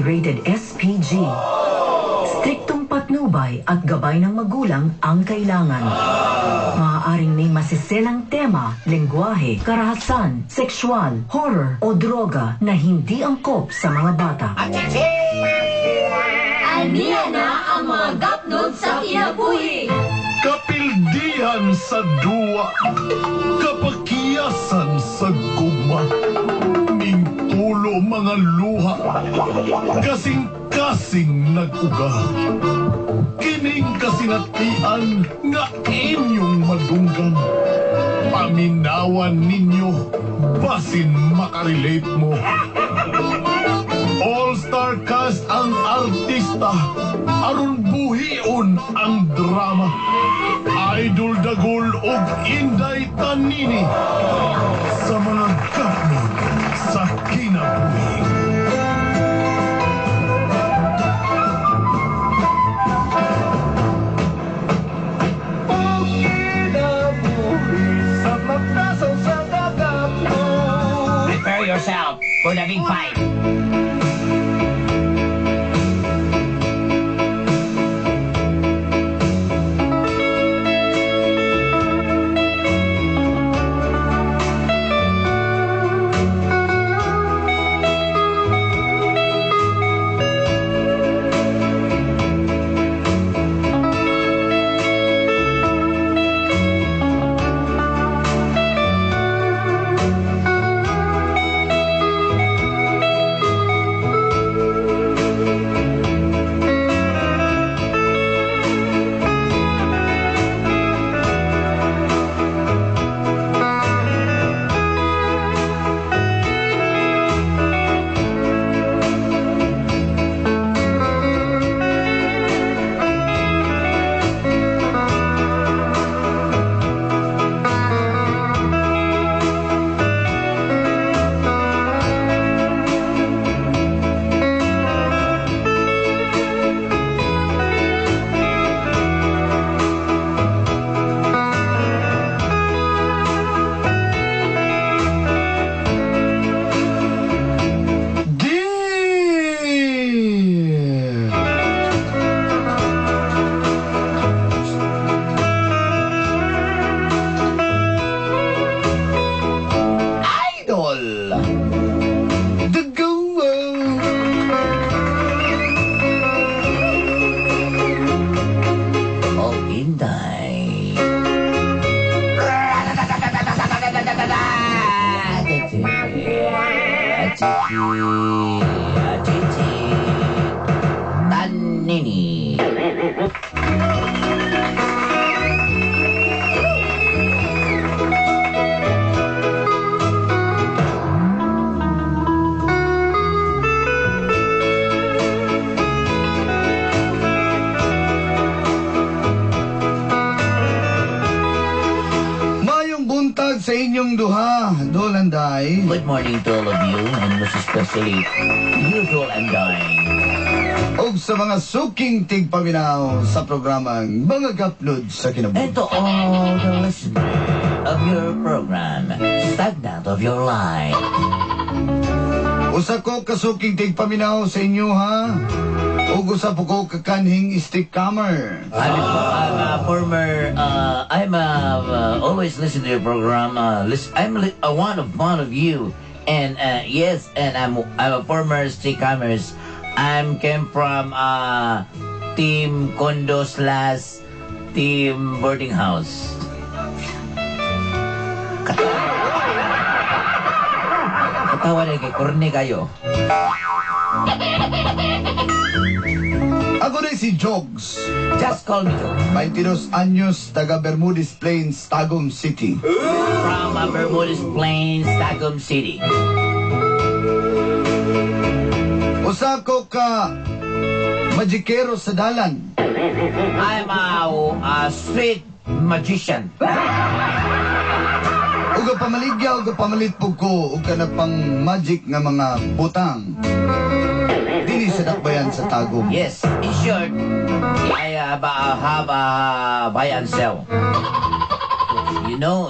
ay rated SPG. Striktong patnubay at gabay ng magulang ang kailangan. Maaaring may masiselang tema, lengguwahe, karahasan, sexual, horror o droga na hindi angkop sa mga bata. Aniya na ang mga gapnod sa kinabuhi. Kapildihan sa duwa, kapakiyasan sa gugma, mingtulo mga luha, kasing-kasing nag-uga. Kining kasinatian nga inyong madunggan. Paminawan ninyo, basin makarelate mo. All-star cast ang artista, aron buhion ang drama. Idol Dagul ug Inday Tanini sa mga gapnod sa kinabuhi. Prepare yourself for the big fight. Dear Idol The Go Oh, Inday. Tanini. Mayong buntag sa inyong duha, Dol and Day. Good morning to all of you, and most especially you, Dol and Day. Og sa mga suking tigpaminaw sa programang Mga Gapnod sa Kinabuhi. And to all the listeners of your program, Stagnant of Your Life. Usa ko kasuking tigpaminaw sa inyo, ha? Ug usa po ko kakanhing stickcamer. I'm a former, I'm a, always listen to your program. I'm one of you. And yes, and I'm a former stickcammers. I'm came from Team Condo / Team Boarding House. Katawa na kay Corne kayo. Ako rin si Jogs. Just call me Jogs. 22 anyos, taga Bermudez Plains, Tagum City. From Bermudez Plains, Tagum City. Usa ko ka magikero sa dalan. I'm a street magician. Uga pamaligya, uga pamalit po ko, uga na pang magic nga mga butang. Dili sa dakbayan sa Tagum. Yes, in short, I have a buy and sell. You know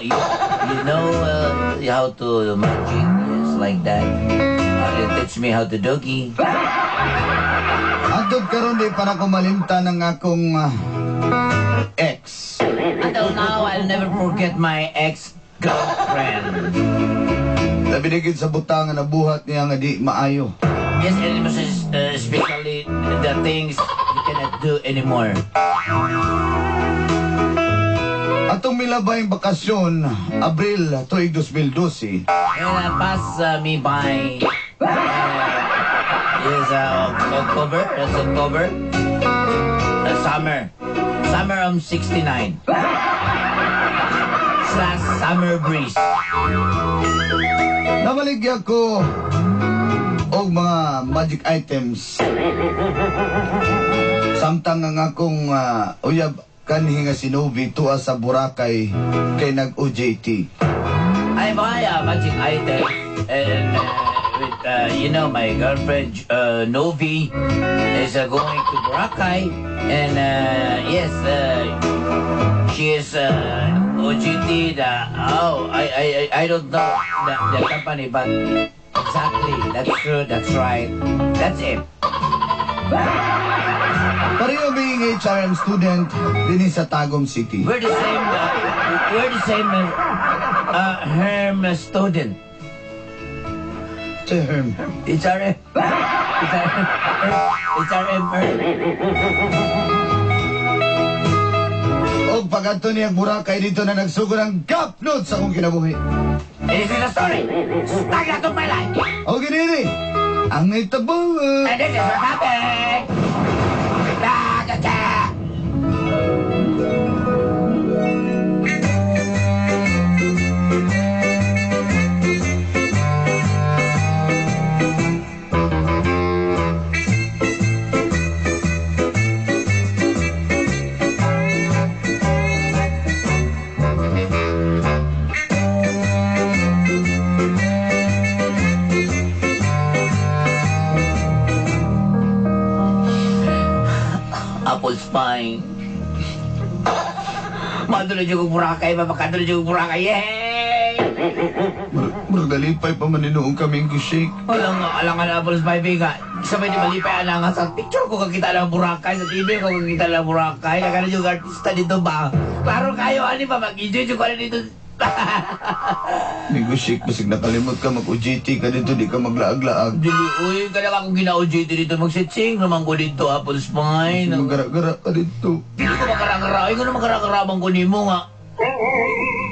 how to magic, yes, like that. You teach me how to doggy. Hangtod karon di para ko malimtan ang akong ex. Until now, I'll never forget my ex-girlfriend. Labi na gid sa butang nga nabuhat niya nga di maayo. Yes, and it was especially the things you cannot do anymore. Atong milabayng bakasyon, Abril tuig 2012. And pass me by is October, that's October. Summer. Summer of 69. Slash summer breeze. Namaligya ko og mga magic items. Samtang ang akong uyab kanhi nga si Novi tuwa sa Boracay kay nag-OJT. I buy a magic item and with you know, my girlfriend Novi is going to Boracay and yes, she is OJT, the oh I don't know the company, but exactly that's true, that's right, that's it. Pareho being HRM student dinhi sa Tagum City. We're the same HERM student. Sa HERM. HRM. HRM. Og pag-adto niya Boracay dito na nagsugod ang gapnod sa akong kinabuhi. It is a story. Start out of my life. Og ginini, ang itabo. And this is what happened. Da, da, da. Apple spine. Madula dyan kong Boracay, mapakadula dyan kong Boracay. Yay! Murag nalipay pa man noong kaming shake. Walang alangan Apple spine, biga. Sabay di malipay anang sa picture ko kakita ng Boracay, sa TV ko kakita ng Boracay. Nagano yung artista dito ba? Klaro kayo, ano ba? Mag-enjoy ko na dito. Migo shake, basig nakalimot ka, mag-OJT ka dito, di ka maglaag-laag. Dili, uy, kaya akong gina-OJT dito, magsitsing naman ko dito, Apple spine. Magara-gara ka dito. Dili ko magara-gara, ay ko na magara-gara bang kunimo nga.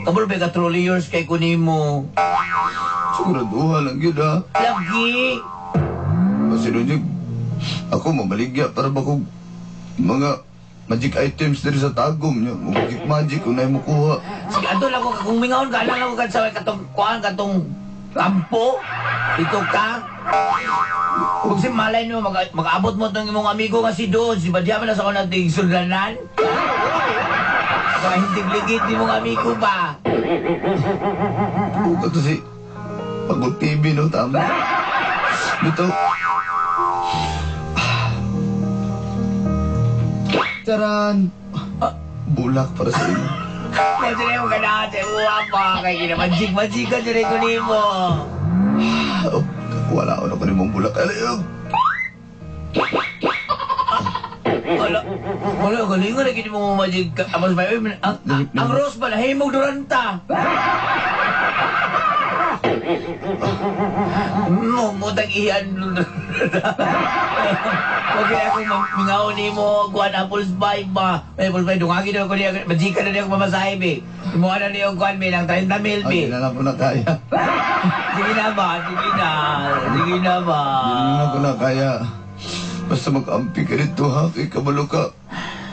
Kabalo ba ka truly yours kay kunimo? Siguraduhan lang yun ha. Lagi! Kasi doon ako mamaligya para ba kung mga magic items diri sa Tagum niya. Magic magic kung na mo kuha. Sige, ato lang ko, kung mingaon ka, alang ako sa katong kuan, katong kampo. Dito ka. Kung si malay nyo, mag-abot mo itong imong amigo nga si Don, si Badya man na sa ko nating sulanan. Sa hintig-ligid ni mong amigo ba? Buka to si Pagod TV, no? Tama. Dito. Charan! Bulak para sa inyo. Medyo na yung ganahan sa imuha pa. Kaya ginamajig, majig ka dyan ko nimo. Oh, wala ko na ko nimong bulak. Wala, wala, galing nga na gini mo majig ka. Apos ba, ang rose ba, nahimog duranta. Mutang iyan. Huwag na akong mingaw ni mo, kuhan apple pie ba? Apple pie, dungagi na ako niya, majika na niya ako mamasahe, be. Imuha na niya kuhan, be, ng 30 mil, be. Ay, na lang ko na kaya. Sige na ba? Sige na. Sige na ba? Hindi na lang ko na kaya. Basta mag-ampi ka dito, ha? Kay kabalo ka.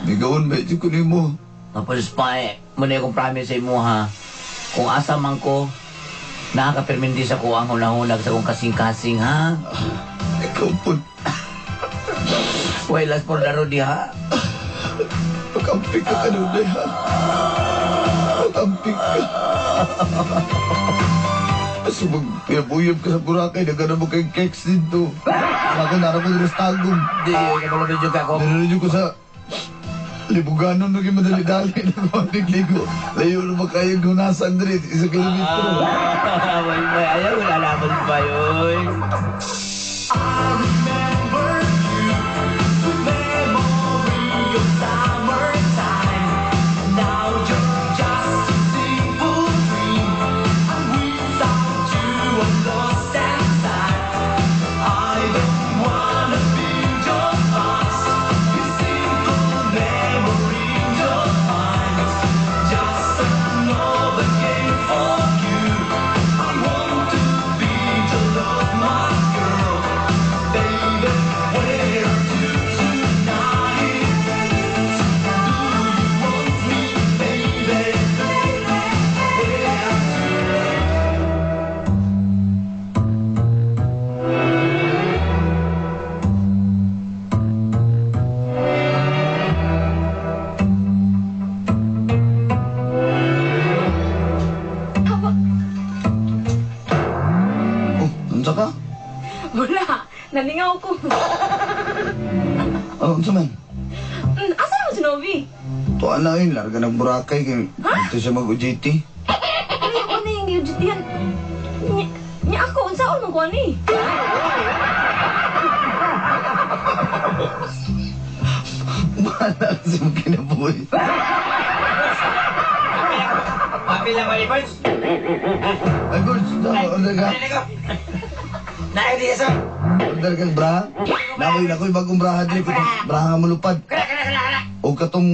Nigawon, medyo ko ni mo. Apple pie, muna akong promise sa imo, ha? Kung asa man ko, nakakapirminti sa ko ang hunahunag sa kong kasing-kasing, ha? Ikaw po. Well, last for the road, ha? Mag-ampi ka kanunay, ha? Mag-ampi ka. Basta mag-uyab ka sa Boracay, nagana mo kay cakes dito. Ako, nara mo dito sa Tagum. Di, kabalo medyo ka ko. Narinig ko sa Libuganon naging madali-dali na ligo. Layo na ba kayo gunasan diri? 1 kilometro. May ayaw, wala naman pa yun. I remember you. Unsa man? Asa naman si Novi? Tuan lang yun, larga ng Boracay. Kaya dito siya mag-UJT. Ay, ako na yung UJT-han. Nya ako, unsaon man ko ani? Bahala kasi mo kinabuhi. Papi lang mali, Birds. Ay, Birds, order ka. Naay sa. Order ka, braha. Nakoy, nakoy, bagong braha dili. Braha nga mulupad. Kana, kana, kana, kana. O katong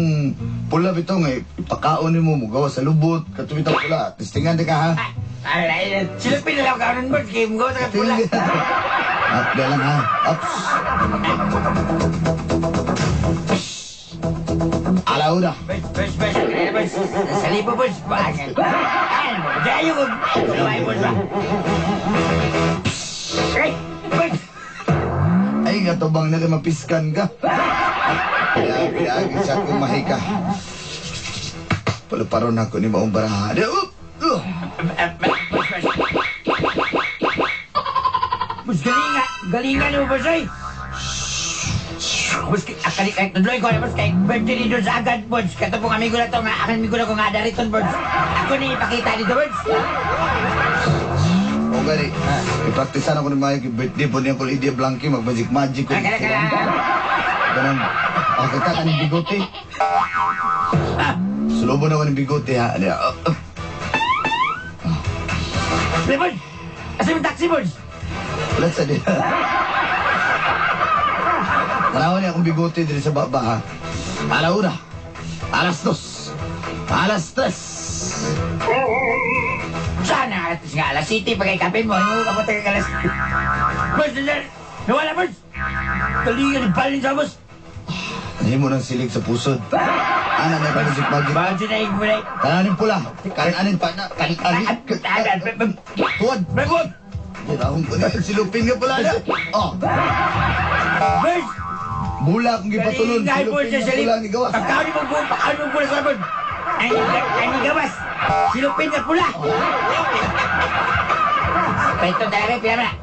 pula bitaw nga, ipakaon nimo mo gawa sa lubot. Katong bitaw pula. Testingan di ka, ha? Ay, silupin na lang kanon, Birds. Kaya mo sa pula. Up, di lang, ha? Ups. Alauna. Birds, Birds, Birds. Birds. Sa libo, Birds. Bakit? Ay, dayo ko. Ay, Birds ba? Ay, Birds. Ay, katubang na mapiskan ka. Kaya, kaya, siya kong mahika. Paluparon ako ni Maong Baraha. Di, up! Mas galinga, galinga ni mo, Boss, ay. Boss, akali, ay, tudloy ko, boss, kay birthday ni Dons agad, boss. Katapong amigo na to, nga, aking amigo na ko nga, dariton, boss. Ako ni ipakita dito, boss. O gani, i-practicean ako ni Maya kay birthday po niya ko Lydia Blanqui, mag-magic magic ko. Kaya, kaya. Ganang, ako ka kaning bigote. Sulubon ako ng bigote, ha. Ano, up, up. Pre, boss. Asa yung taxi, boss? Wala sa di. Tanawan niya akong bigote diri sa baba, ha. 1:00, 2:00, 3:00. Sana, alas nga, alas city, pagkikapin mo, yung kapunta ka alas. Boss, sir, nawala, boss. Galingan ni Balin sa boss. Hindi mo nang silig sa pusod. Ana na magic magic. Bakit na yung mulay? Kananin pula. Kananin pa na. Kananin. Tuwad. Tuwad. Akong silupin nga pula na. Oh. Boss! Bula akong gipatulon. Silupin nga pula ang igawas. Pagkaon mo pula, pagkaon mo pula sa boss. Ay, gawas. Silupin nga pula. Pwede talaga, pila na.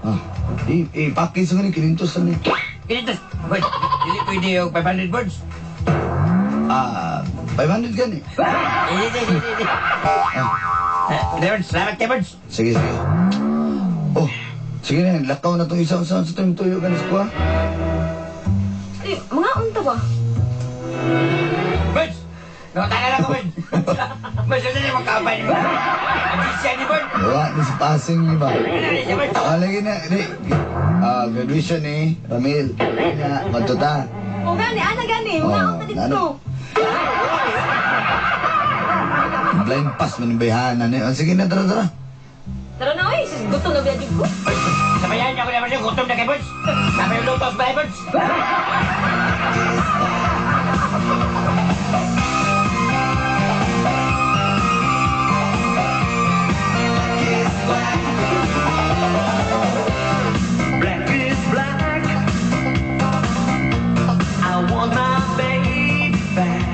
I-package nga ni, 500 lang ni. 500? Boss, dili pwede yung 500 birds. 500 gani. Hindi, hindi, hindi. Birds, salamat kay birds. Sige, sige. Oh, sige na, lakaw na itong isang sa itong tuyo ka na sa kuha. Eh, mga unta ba? Birds! Nakatala lang ko, birds. Birds, ano na magkabay ni birds? Ang gisya ni birds. Gawa ni sa passing ni ba? Ano na siya, birds? Lagi na, di. Graduation ni Ramil. Na, matuta. O gani, ana gani, mga unta dito. Blind pass man yung bayhanan ni. Sige na, tara, tara. Tara na, oy. Gutom na biya ko. Sabayan niyo ako naman siya. Gutom na kay birds. Sabay yung lutos ba, birds? Black is black. I want my baby back.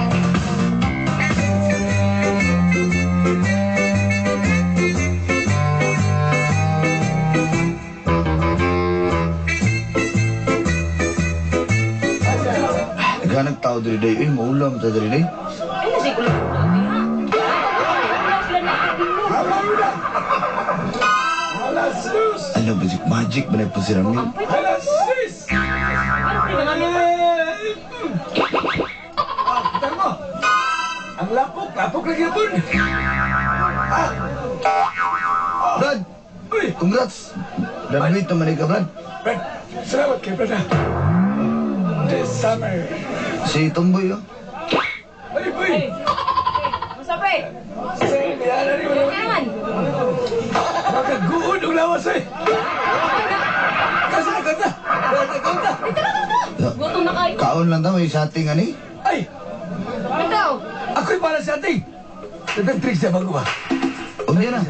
Naghanag tao diri day. Uy, maulam ta diri day. Ay, nasi ko lang. Ha? Ulam sila na Alauna! 2:00! Ano, magic magic ba na po si Ramil? 6:00! Pero pre, mga Ah, mo! Ang lapok, lapok lagi yapon! Ah! Brad! Uy! Congrats! Graduate naman ka, Brad. Brad, salamat kay Brad. This summer. Si Tomboy, oh. Ay, boy! Masa pre? Sir, kaya na rin mo Kaya naman. Makaguod ang lawas, eh! Kasa, kanta! Kanta, kanta! Gutom na kayo. Kaon lang ta, may sating, ani? Ay! Ikaw. Ako'y para sa ating! Tatang tricks na bago ba? Unya na.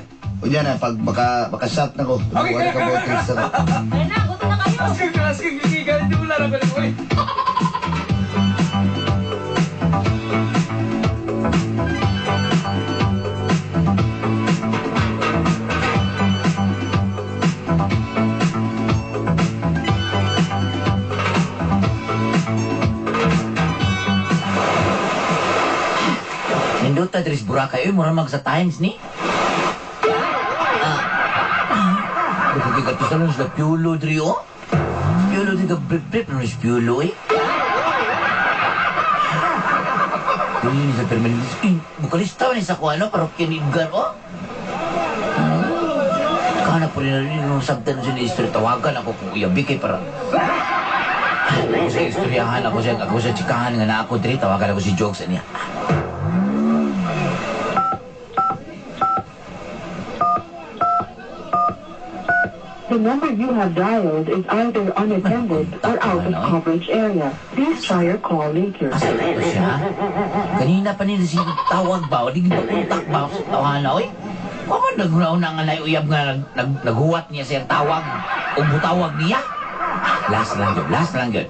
Unya na, pag baka shot na ko. Okay, Wala ka kaya, bote kaya, sa... Tara na, gutom na kayo. Asking ka, asking, asking, hindi mo larang ka na, ta diri sa Boracay, oy, mura mag sa Times ni. Dugay ka to sa Piolo diri oh. Piolo di ka brip-brip no si Piolo eh. Dili ni sa Permelis. Bukalista ni sa kuha, no? Parokya ni Edgar, oh. Kana po rin na rin nung sabtan sa ni tawagan ako kung uyabi kay para. Ako sa istoryahan, ako sa tsikahan nga na ako diri, tawagan ako si Jokes niya. The number you have dialed is either unattended or out of coverage area. Please try your call later. Asa na ito siya? Kanina pa nila siya tawag ba? O di ba kontak ba sa tawahan na, oy? Kung man naguna-una nga na uyab nga naghuwat niya siyang tawag o butawag niya? Last lang yun, last lang yun.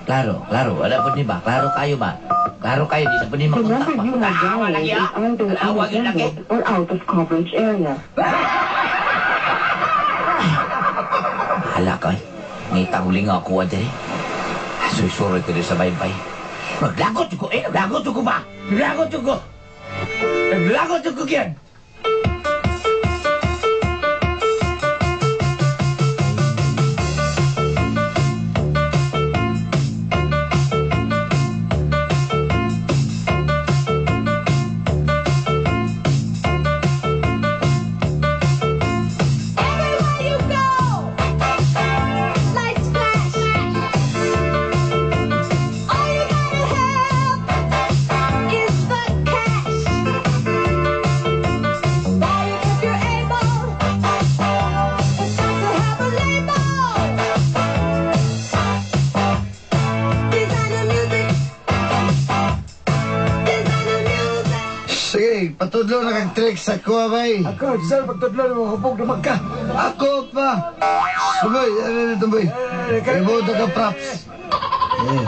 Klaro, klaro. Wala po ni ba? Klaro kayo ba? Klaro kayo, di sa po ni The makontak number ba? you have Tawa dialed lagi is ah! either Tawag yun lagi! unattended or out of coverage area. Hala ka eh. Ngitang nga ako adere. Suy-suroy ko din sa baybay. Naglagot ko eh! Naglagot ko ba? Naglagot ko! Naglagot ko yan! Everywhere you go, lights flash. All you gotta have is the cash. Buy it if you're able. It's got to have a label. Designer music. Designer music. Sige, patudlo na kang trick sa kuha, bay. Ako, Giselle, pagtudlo na mga hupog na magka. Ako pa! Suboy, ano nito, boy? Ibuto ka props. Eh.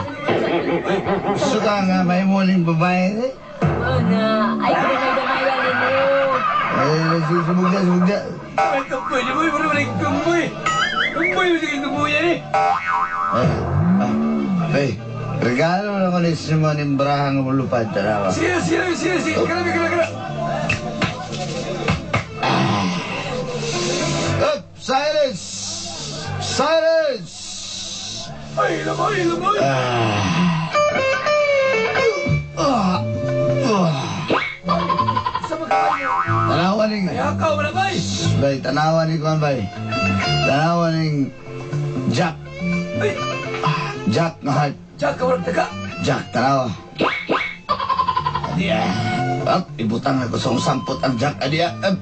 Gusto ka nga, may muling babae, eh. Mana, ay gamay-gamayan ninyo. Eh, sumug na, sumug na. Ay, tumboy, tumboy, tumboy, tumboy. Tumboy, sige, tumboy yan eh. Bay, regalo na ko ni Simon yung brahang mulupad, tarawa. Sige, sige, sige, sige. Kala, kala, kala. Up, silence! Silence! Ay, lamoy, lamoy. Sa mga Tanawan ning... Ay, hakaw, wala bay. Bay, tanawan ni Kwan, bay. Tanawan ning Jack. Ay, Jack nga heart. Jack, kawalang taga. Jack, tanawa. Adiya. Up, ibutang ako sa sampot ang Jack. Adiya. Up.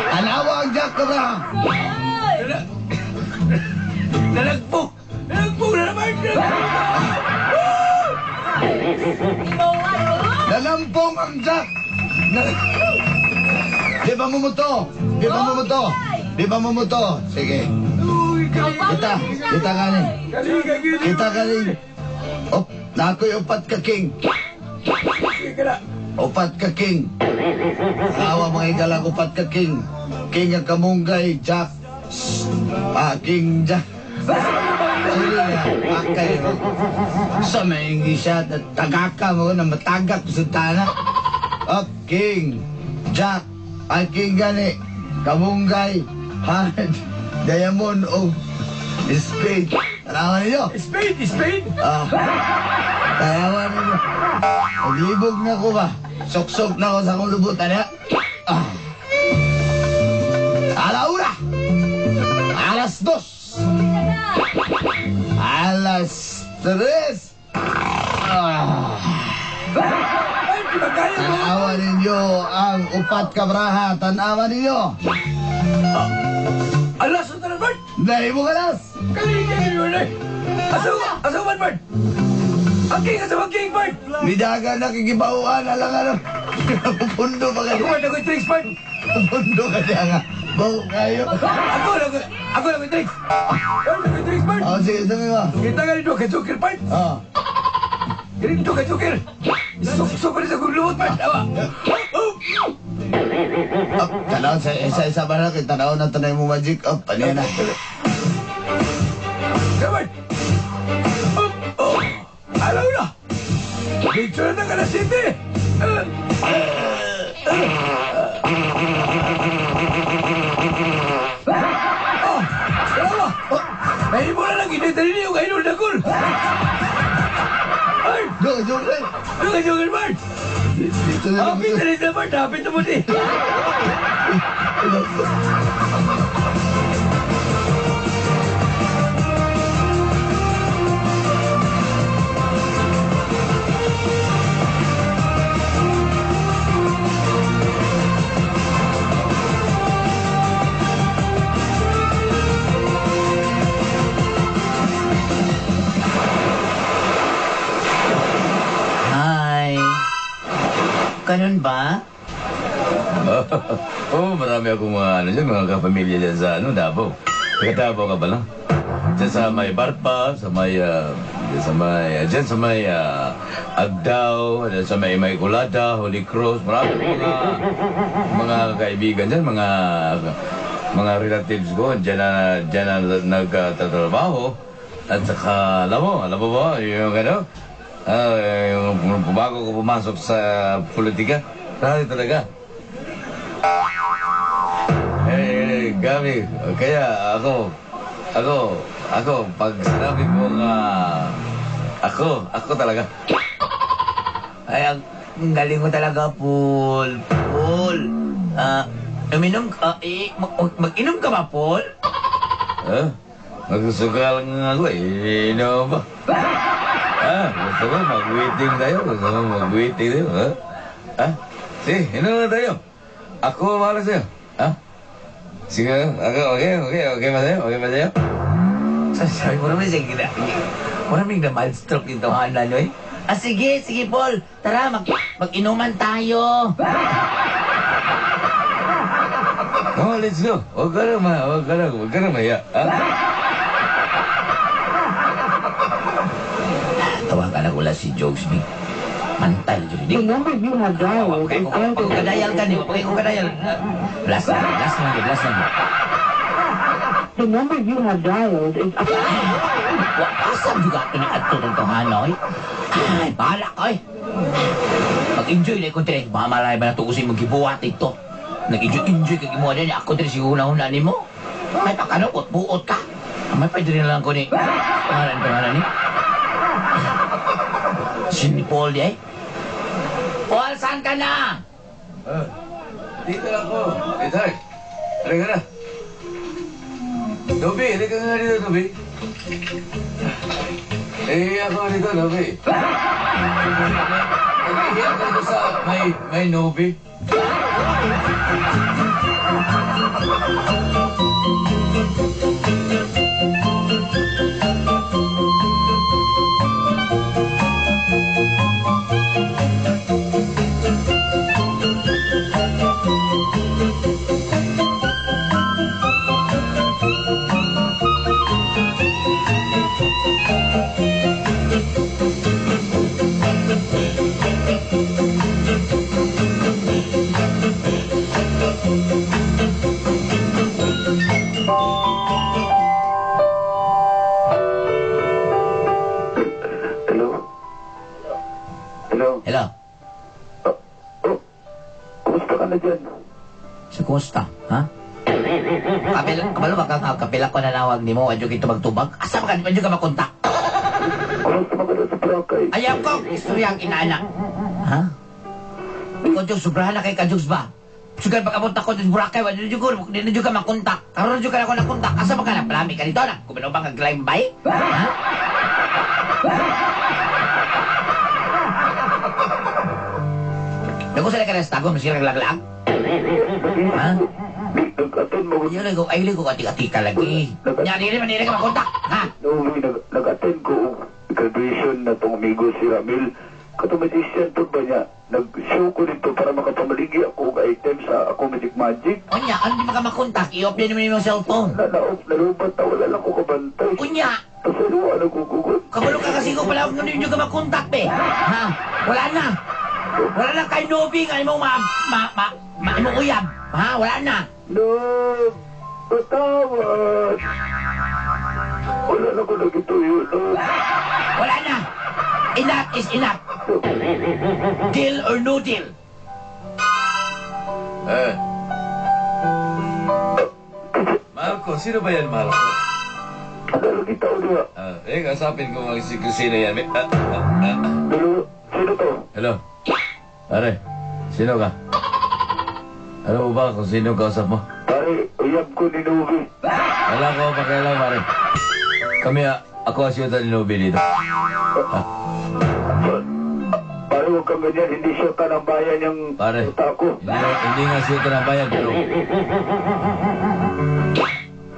Tanawa ang Jack, kabra. Nalagpok. Nalagpok na naman. Nalampong ang Jack. Di ba mo to? Di ba mo to? Di ba mo to? Sige. Kita, kita ka ni. Kita ka ni. Op, nakoy upat ka king. Upat ka king. Awa mga igalang upat ka king. King ang kamunggay, Jack. Ah, King Jack. Sige, akay mo. Sa may siya, tagaka mo na matagak sa tana. Up, King, Jack, ay King gani, kamunggay, heart, diamond, o spade. Tanawan ninyo. Spade, spade. Ah, tanawan ninyo. Naglibog na ko ba? Soksok na ko sa akong lubutan, ha? Ah. Alauna! 2:00! 3:00! Ah. Tanawan ninyo ang upat kabraha. Tanawan ninyo. Alas, ito na, Bert. Dahil mo kalas. Kaligay, Bert. Asawa, man, Bert. Ang king, asawa, king, Bert. Midaga na kikibauan. Alang ano. Pundo pa Ako, kayo. Bert, ako'y tricks, Bert. Pundo ka niya nga. Bawo kayo. Ako, ako'y tricks. Bert, ako'y tricks, Bert. Oh, sige, sabi mo. Kita ka rito kay Joker, Bert. Oh. Ganito kay Joker. Sok-sok ko rin sa kong lumot, Bert. Awa. Up, tanaw sa isa-isa ba na? Tanaw na tanay mo magic. Up, ano na. Picture na ka na city. Oh, dalawa. Oh, nahimo na lang ginita ninyo yung idol na gol. Ay, Go, Joker! doon ka, Joker Bart. Dito na lang Hapit na rin na Bart, hapit na mo di. Hi. Ganun ba? Oh, marami akong mga ano dyan, mga kapamilya dyan sa ano, Davao. Taga Davao ka ba lang? Dyan sa may Barpa, sa may, dyan sa may, dyan sa may Agdao, dyan sa may Immaculada, Holy Cross, marami akong mga kaibigan dyan, mga relatives ko, dyan na nagtatrabaho. At saka, alam mo ba, yung ano, yung bago ko pumasok sa politika, dahil talaga. Eh, Gabi, kaya ako, pag sinabi mo nga, ako talaga. Ay, ang galing mo talaga, Paul. Paul. Uminom ka, mag-inom ka ba, Paul? Ha? Magsusugal nga ako eh, inom ba? Ah, gusto ko mag-waiting tayo, gusto ko mag-waiting tayo, ha? Ha? Sige, inom na tayo. Ako bahala sa'yo, ha? Sige, okay, okay, okay ba sa'yo? Okay ba sa'yo? Sabi mo naman, sige na. Maraming na mild stroke yung tawanan nyo eh. Ah, sige, sige, Paul. Tara, mag-inuman tayo. Oh, let's go. Huwag ka na mahiya, ha? Tawagan ako lang si Jokes, Big. Mantay na The number you have dialed is either Kung kadayal ka ni, kung kadayal. Blast na, blast na, blast na. The number you have dialed is Asam juga ito na ato ng tohanoy. Ay, bahala ka eh. Mag-enjoy na ikong dire. Baka malay ba na tuusin mong gibuhat ito. Nag-enjoy-enjoy ka gimuha din. Ako dire siguro na ni mo. May pakanukot, buot ka. May pwede rin lang ko ni. Pangalan ni. Si Paul di ay. Paul, saan ka na? Dito lang ko. Eh, Tay. Halika na. Dobby, halika nga dito, Dobby. Eh, ako dito, Dobby. Eh, ako dito sa may Nobi. Hello? Hello? Hello? Oh, kumusta ka na dyan? Sa Costa, ha? Kabalo ba kang kapila ko nanawag ni mo, adyo kito magtubag? Asa ba ka, adyo ka makontak? Kumusta ka na sa Boracay? Ayaw ko, istorya ang inaana. Ha? Ikaw, Diyos, sobrahan na kay ka, Diyos ba? Sugal pag-abot ako sa Boracay, wala dyan ko, di na dyan ka makontak. Karoon dyan ka na ako nakontak. Asa ba ka na? Palami ka dito na. Kumano ba kag bay? Ha? Naku, sila ka na sa tago, masira laglag. Ha? Nag-attend mo. Ayun, ko, ay, ko, ati-ati ka lagi. Nya, dili man, dili ka makontak. Ha? No, nag-attend ko graduation na tong amigo si Ramil. Katong magician to ba niya? Nag-show ko dito para makapamaligi ako og item sa ako Magic Magic. Unya, ano di maka makontak? I-off din mo yung cellphone. Na-off, nalubat na wala lang ko kabantay. Unya, Pasalo, ano gugugot? kabalo ka kasi ko pala, ano hindi ka makontak, be. Ha? Wala na. Wala na kay Nobi nga imong ma imong uyab. Ha? Wala na. No! Patawad! Wala na ko nagituyo, no? Wala na. Enough is enough. Deal or no deal? Eh. Marco, sino ba yan, Marco? Ano lagi tao niya? Ah, eh, kasapin ko mga si sino yan. Hello, sino to? Hello? Pare, sino ka? Alam mo ba kung sino kausap mo? Pare, uyab ko ni Novi. Wala ko pakialam, pare. Kami, ako ang siyuta ni Nobi dito. Pare, huwag kang ganyan. Hindi siya ka ng bayan yung Pare, utak ko. hindi nga siyuta ng bayan, pero...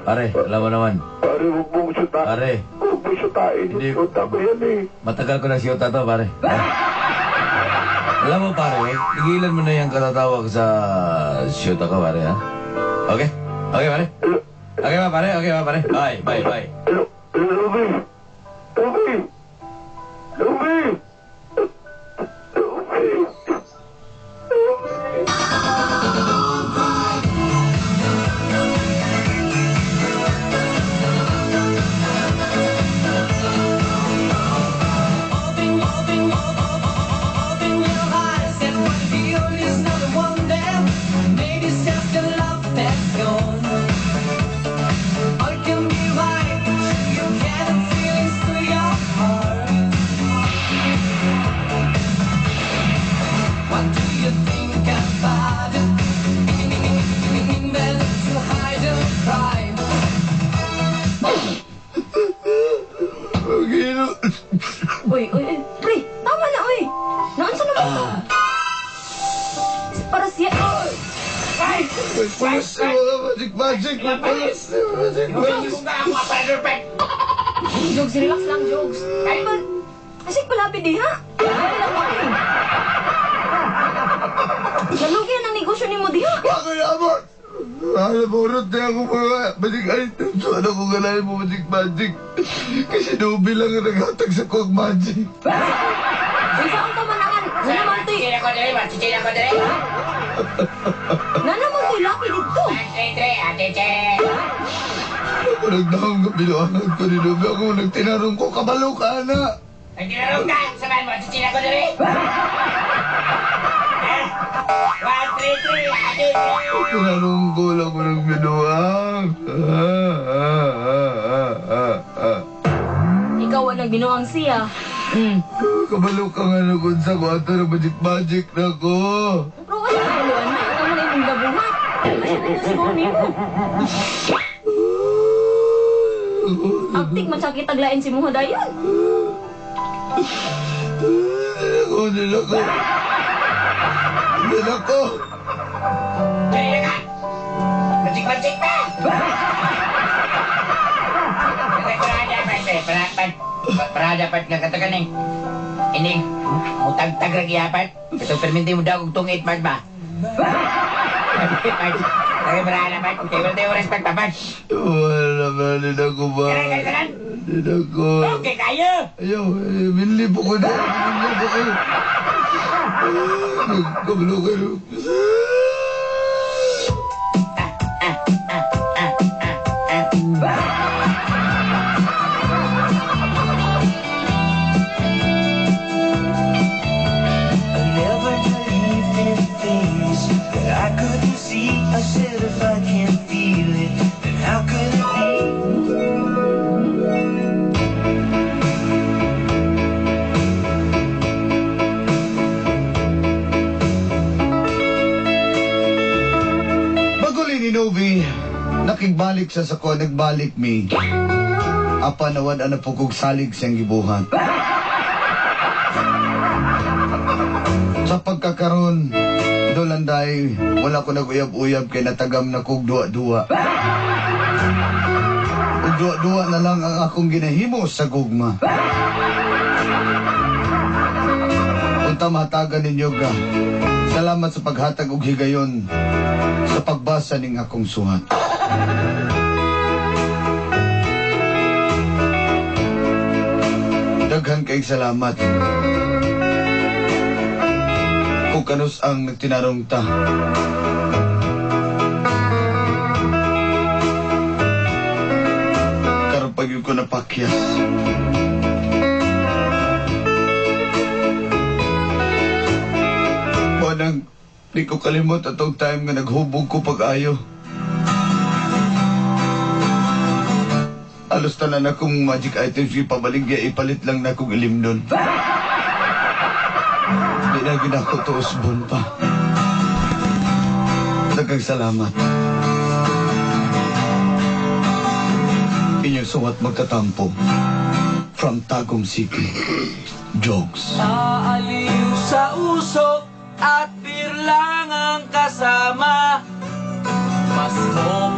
Pare, alam mo naman. Pare, huwag mong syuta. Pare. Huwag mong syutain. Hindi. Utak ko yan eh. Matagal ko na siyuta to, pare. Alam mo, pare, tigilan mo na yung katatawag sa siyuta ko, pare, ha? Okay? Okay, pare? Okay ba, pare? Okay ba, pare? Bye, bye, bye. Hello, hello, Novi. Novi! Novi! Novi! Open your eyes and reveal is not a wonder. Maybe it's just a love that's gone. All can be right, but you can't feelings to your heart. What do you think about it? Better to hide and cry. Uy, uy, uy. Pre, tama na, uy. Naunsa naman to? Para siya. May pulos si mga magic magic. May pulos si magic magic. Jogs, relax lang, Jogs. Ay, ba? Asik pala, diha. Ay, lang ako eh. Nalugi na ng negosyo nimo diha. Bakit abot? Ano mo, na ako mga magic items. Ano ko galahin mo magic magic? Kasi Nobi lang ang naghatag sa kong magic. Unsa ang tamanangan? Na naman to'y... Na naman to'y laki dito. Ako nagdahong ka binuangan ko ni Nobi. Ako nagtinarong ko, kabalo ka na. Nagtinarong ka! Samahan mo! Chichina ko dali! 1, 3, 3, Tinanong ko lang ko ng binuang. Ikaw ang nagbinuang siya. Kabalo ka nga na kung sa kwarto ng magic magic na ko. Pero wala ka kabaluan na. Ikaw mo na imong gabuhat. Kasi na siguro nimo. Abtik man siya kitaglain si Muha dayon. Ako, nila ko. Nila ko. Dali ka! Magic magic pa! Para dapat nga katakan eh. Ining, mutagtag ra giyapat. Ito perminti mo daw og tungit man ba? Kaya para dapat, kay wala tayo oras pagpapat. Wala ba, nila ko ba? Kanan, kanan. Nila ko. Okay kayo. Ayaw, eh, minlibo ko na. Minlibo ko. Kabalo kayo. I never believed in things that I couldn't see. I said if I can't feel it, then how could it be? Baguli ni Novi, nakigbalik sa sako, nagbalik mi. Apa nawad na po kog salig siyang gibuhat. Sa pagkakaron, dolanday, wala ko nag-uyab-uyab kay natagam na kog duwa-duwa. Ug duwa-duwa na lang ang akong ginahimo sa gugma. Unta mahatagan ninyo ga. Salamat sa paghatag og higayon sa pagbasa ning akong suhat. Daghan kay salamat. Kung kanus ang nagtinarong ta. Karon pag yun ko napakyas. Kanang di ko kalimot atong time nga naghubog ko pag-ayo. Alos tanan akong magic items ipabaligya, ipalit lang na akong ilim nun. Di na gid ako tuusbon pa. Daghang salamat. Inyong suwat magkatampo. From Tagum City. Jokes. Aaliw sa usok at beer lang ang kasama. Mas okay